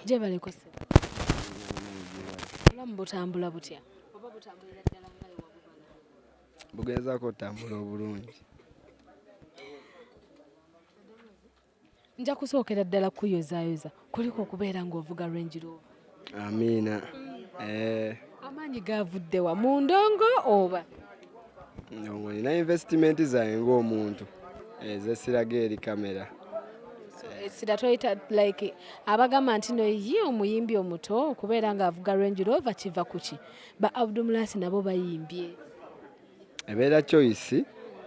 Gyebaleko ssebo. Obulamu butambula butya? Oba butambulira ddala nga bwe wabubala? Bugezaako otambula obulungi. Nja kusookera ddala kukuyozaayoza kuliko okubeera ng'ovuga Range Rover. Amiina. Eh. Amaanyi gavudde wa mu ndongo oba? Ndongo nina investment zange ng'omuntu ezesiraga eri kamera. Essira toyita like abagamba nti no ye omuyimbi omuto okubeera ng'avuga Range Rover kiva ku ki? Ba Abdu Mulasi nabo bayimbye. Ebeera choice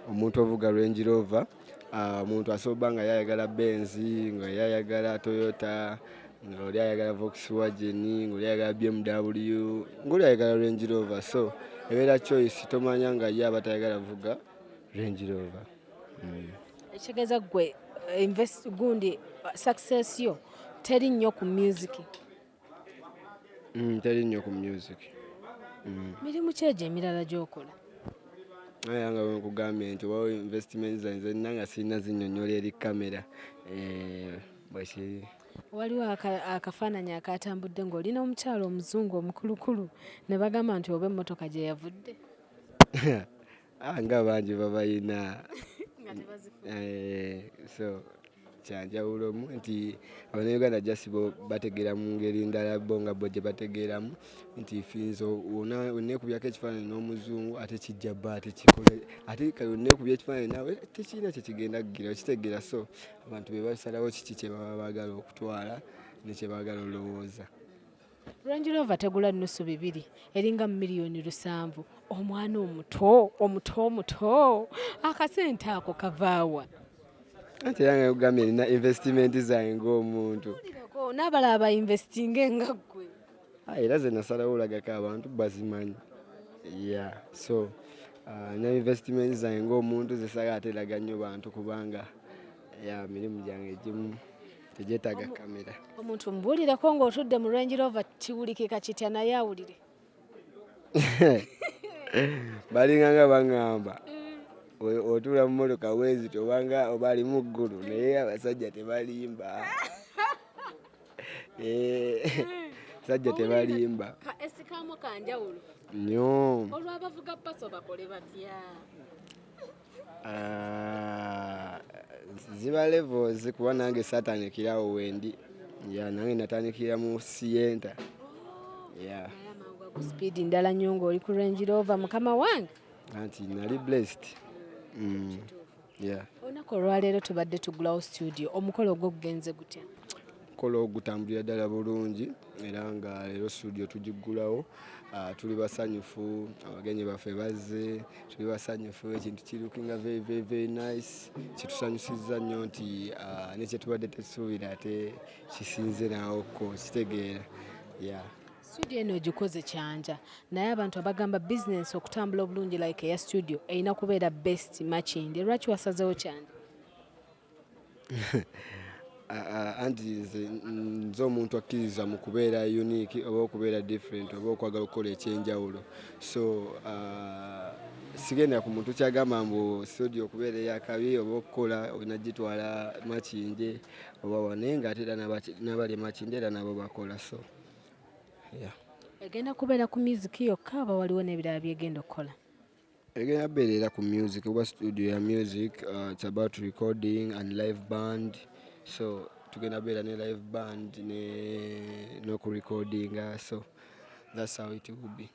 omuntu ovuga Range Rover, omuntu asobola nga yayagala Benz, nga yayagala Toyota, nga oli ayagala Volkswagen, nga oli ayagala BMW, nga oli ayagala Range Rover. So ebeera choice, tomanya nga ye aba tayagala vuga Range Rover. Ekitegeeza ggwe invest gundi success yo teri nnyo ku music. Teri nnyo ku music. Mirimu ki egyo emirala gy'okola? Naye nga bwe nkugambye nti oba investment zange zonna nga sirina zinnyonnyola eri kamera, bwe kiri. Waliwo akafaananyi akatambudde ng'oli n'omukyala omuzungu omukulukulu ne bagamba nti oba emmotoka gye yavudde. Nga bangi babayina. So kyanjawulomu nti Abannayuganda just bo bategeera mu ngeri ndala bo nga bo gye bategeeramu nti nze onneekubyako ekifaananyi n'omuzungu ate kijja bba ate kikole ate kale onneekubya ekifaananyi naawe tekirina kye kigenda kugira okitegeera. So abantu be basalawo kiki kye baba baagala okutwala ne kye baagala olowooza. Range Rover tegula nusu bibiri eringa miliyoni 7. Omwana omuto omuto omuto akasente ako kavaawa? Anti era nga nkugambye nina investment zange ng'omuntu. N'abalala bainvestinge nga ggwe. Era ze nasalawo olagako abantu bazimanyi. Yeah, so nina investment zange ng'omuntu zesaagala ate eraga nnyo bantu kubanga ya mirimu gyange egimu tegyetaaga kamera. Omuntu mbuulireko ng'otudde mu Range Rover kiwulikika kitya naye awulire? Balinga nga baŋŋamba otuula mu mmotoka bweziti obanga oba ali mu ggulu, naye abasajja tebalimba. Abasajja tebalimba. Esikamu kanjawulo. Nnyo. Olw'abavuga paso bakole batya? Ziba levels kuba nange saatandikira awo wendi. Yeah, nange natandikira mu Sienta. Yeah. Naye amangu ago speed ndala nnyo ng'oli ku Range Rover, mukama wange. Anti nali blessed. Yeah. Olunaku olwaleero tubadde tugulawo studio, omukolo ogwo gugenze gutya? Omukolo gutambulira ddala bulungi era nga leero studio tugiggulawo. Tuli basanyufu, abagenyi baffe bazze, tuli basanyufu, ekintu kilookinga very very very nice. Kitusanyusizza nnyo nti ne kye tubadde tetusuubira ate kisinze naawo ko kitegeera. Yeah. Studio eno ogikoze Kyanja, naye abantu abagamba business okutambula obulungi like eya studio erina kubeera best Makindye. Lwaki wasazeewo Kyanja? Anti nze omuntu akkiriza mu kubeera unique oba okubeera different oba okwagala okukola ekyenjawulo. So sigenda ku muntu kyagamba mbu studio okubeera eyakabi oba okukola olina gitwala Makindye oba wa, naye ng'ate era n'abali e Makindye era nabo bakola, so yeah. Egenda kubeera ku music yokka oba waliwo n'ebirala by'egenda okukola? Egenda beera era ku music kuba studio ya music, it's about recording and live band, so tugenda beera ne live band ne n'okurecordinga, so that's how it will be.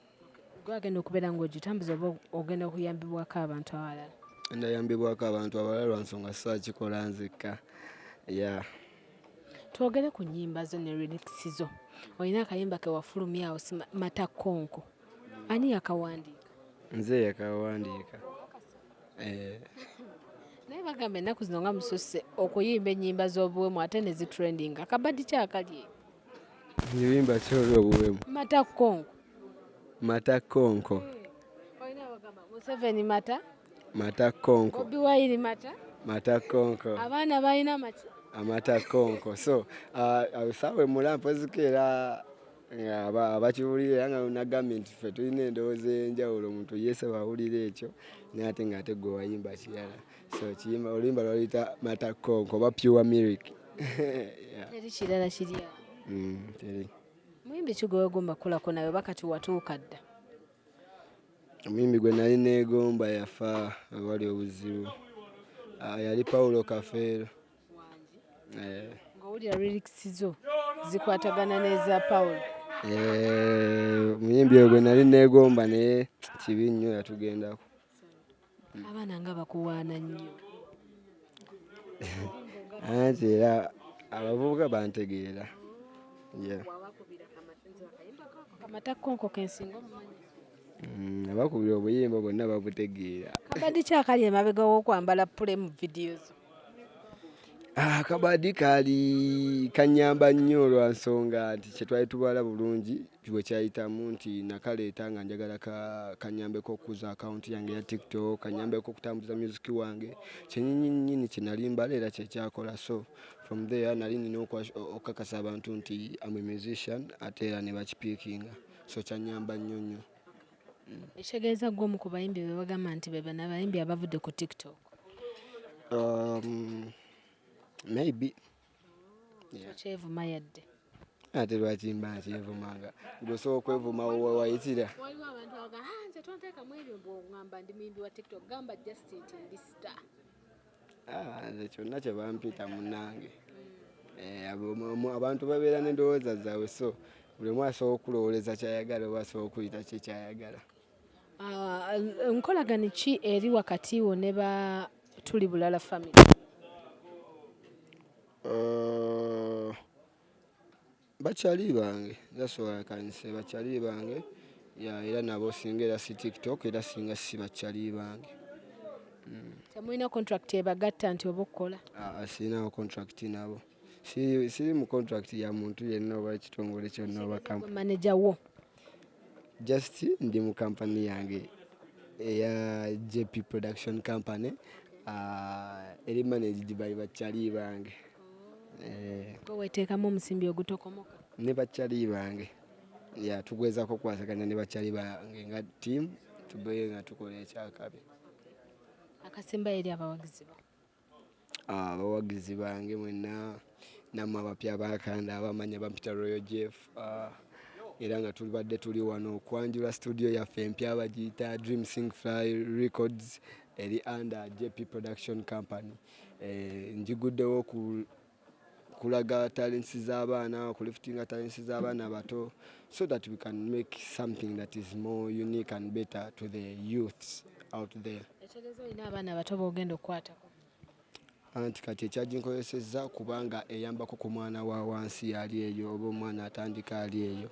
Gwe agenda okubeera ng'ogitambuza oba ogenda okuyambibwako abantu abalala? Ndayambibwako abantu abalala lwa nsonga saakikola nzekka. Yeah. Twogere ku nnyimba zo ne lyrics zo. Olina akayimba ke wafulumya awo Mata Konko. Ani yakawandiika? Nze yakawandiika. Naye bagamba ennaku zino nga mususse okuyimba ennyimba z'obuwemu ate ne zitrendinga. Kabadi ki akali? Luyimba ki olw'obuwemu? Mata Konko. Mata Konko. Olina abagamba Museveni mata. Mata Konko. Bobi Wine mata. Mata Konko. Abaana balina maki? Amata Konko. So saawe mula mpoziko era nga abakiwulira era nga nagambye nti ffe tulina endowooza ey'enjawulo, omuntu yese bw'awulira ekyo naye ate ng'ate gwe wayimba kirala. So kiyimba oluyimba lwaluyita Mata Konko oba pure milk. Teri kirala kiri awo. Teri. Muyimbi ki gwe wegomba kukolako naye oba kati watuuka dda? Omuyimbi gwe nali neegomba yafa, wali obuzibu. Ah, yali Paulo Kafeero. Eh. Ng'owulira lyrics zo zikwatagana n'eza Paulo? Eh, omuyimbi oyo gwe nali neegomba, naye kibi nnyo yatugendako. Abaana nga bakuwaana nnyo. Anti era abavubuka bantegeera, yeah. Kamata konko kensinga omumanyi. Abakubira obuyimba bonna babutegeera. Kabadi ki akali emabega w'okwambala pule mu vidiyo zo? Ah, kabadi kaali kanyamba nnyo olwa nsonga nti kyetwali tubala bulungi bwe kyayitamu nti nakaleeta nga njagala kanyambeko okukuza akawunti yange ya TikTok, kanyambeko okutambuza music wange kyenyininyini kye nali mbala era kyekyakola. So from there nali nina okukakasa abantu nti am a musician, ate era ne bakipiikinga, so kyanyamba nnyo nnyo. Ekitegeeza gwe omu ku bayimbi be bagamba nti be bano abayimbi abavudde ku TikTok? Maybe. Tokyevuma yadde? Ate lwaki mba nkyevumanga? Gwe osobola okwevuma wayitira. Waliwo abantu abagamba, "Ah, nze tonteekamu ebyo bw'oŋŋamba ndi muyimbi wa TikTok, gamba just nti ndi star." Ah, nze kyonna kye bampita munnange. Eh, abantu babeera n'endowooza zaabwe, so buli omu asobola okulowooleza kyayagala oba asobola okuyita ki kyayagala. Ah, nkolagano ki eri wakati wo ne ba Tuli Bulala family? Bakyali bange, that's all I can say, bakyali bange. Yeah, era nabo singa era si TikTok, era singa si bakyali bange. Temulina contract ebagatta nti oba okukola? Ah, sirinawo contract nabo. Siri mu contract ya muntu yenna oba ekitongole kyonna oba company. Manager wo? Just ndi mu company yange eya JP Production Company, eri managed by bakyali bange. Eh, gwe weteekamu omusimbi ogutokomoka? Ne bakyali bange, ya, tugezako okukwasaganya ne bakyali bange nga team, tubeere nga tukola ekyakabi. Akasembayo eri abawagizi bo? Ah, abawagizi bange mwenna, nammwe abapya abakanda abamanya bampita Royal Jeff. Ah, era nga tubadde tuli wano okwanjula studio yaffe empya bagiyita Dream Sing Fly Records, eri under JP Production Company. Eh, njiguddewo ku kulaga talents z'abaana, kuliftinga talents z'abaana abato, so that we can make something that is more unique and better to the youths out there. Ekitegeeza olina abaana abato b'ogenda okukwatako? Anti kati ekyaginkozesezza kubanga eyambako ku mwana wa wansi ali eyo oba omwana atandika ali eyo.